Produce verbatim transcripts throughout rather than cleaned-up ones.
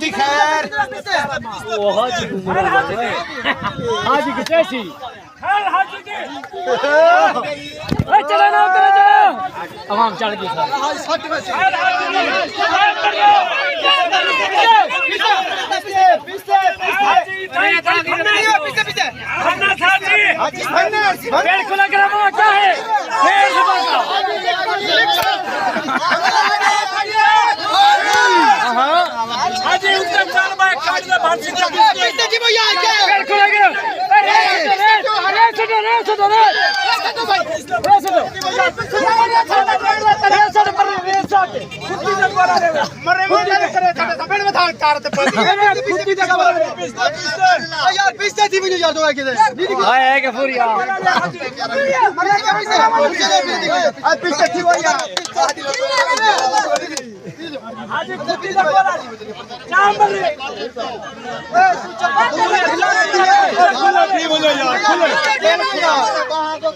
دی خیر۔ حاجی کتے سی؟ اے چلو نا، اترو چلو۔ عوام چڑھ گئی ساری۔ بالکل اگر ہم کیا ہے؟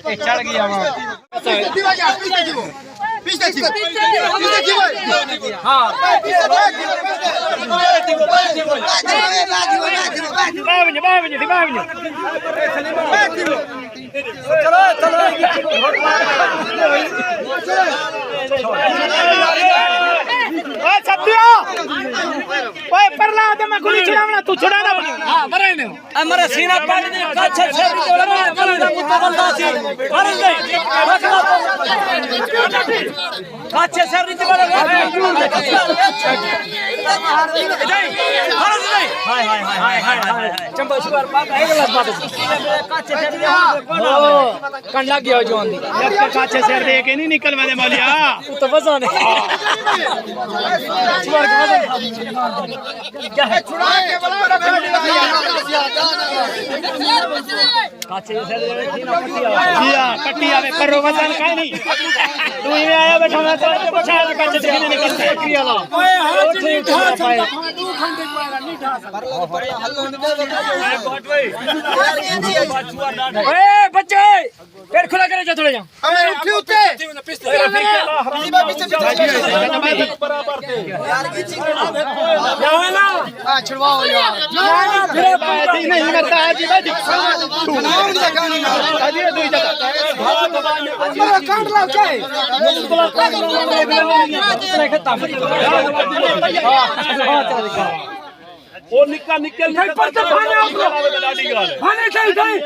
اے چڑھ گیا وہاں۔ ہاں۔ ٻاہہ ونڄ، ٻاہہ ونڄ، ٻاہہ ونڄ۔ اے ستیا، اوئے پرلا تے میں گولی چھڑاوݨا، توں چھڑاوݨا۔ ہاں، مرے نے۔ اے مرے سینہ پٹ دے، کچھ سر جو لگا، کل دا متقل دا سی۔ فرض دے۔ کچھ سر نہیں بڑا۔ فرض دے۔ ہائے، ہائے، ہائے، ہائے، ہائے، ہائے۔ چمبا شوار پاک، اے غلط بات ہے۔ کچھ سر نہیں۔ کن لڳ ڳیا جو آندی۔ یک کاچے سر دے کے نہیں نکل ویندے مولیا۔ تو وزن ہے۔ سوار کے وزن۔ کیا ہے؟ کاچے سر دے کے نہیں نکل ویندے۔ جی ہاں، کٹی آوے، کرو وزن کائے نہیں۔ تو ایویں آیا بیٹھا، میں تو پوچھا ہے کاچے سر نہیں نکلتے۔ کٹی والا۔ اوئے، ہاتھ نہیں ڈھا سکدا، ݙو گھنٹے پہلا نہیں ڈھا سکدا۔ اے بچے! پیر کھلا کرے جا تھوڑا جا۔ اے اٹھی اٹھے۔ ہاں، چھڑواؤ یار۔ نہیں مرتا جی بھائی۔ کانڈ لا کے۔ ختم۔ او نکا نکل، نکل، پر تے بھانے آپ لوگ۔ ݙاڈھی ڳالھ ہے۔ بھانے صحیح، صحیح۔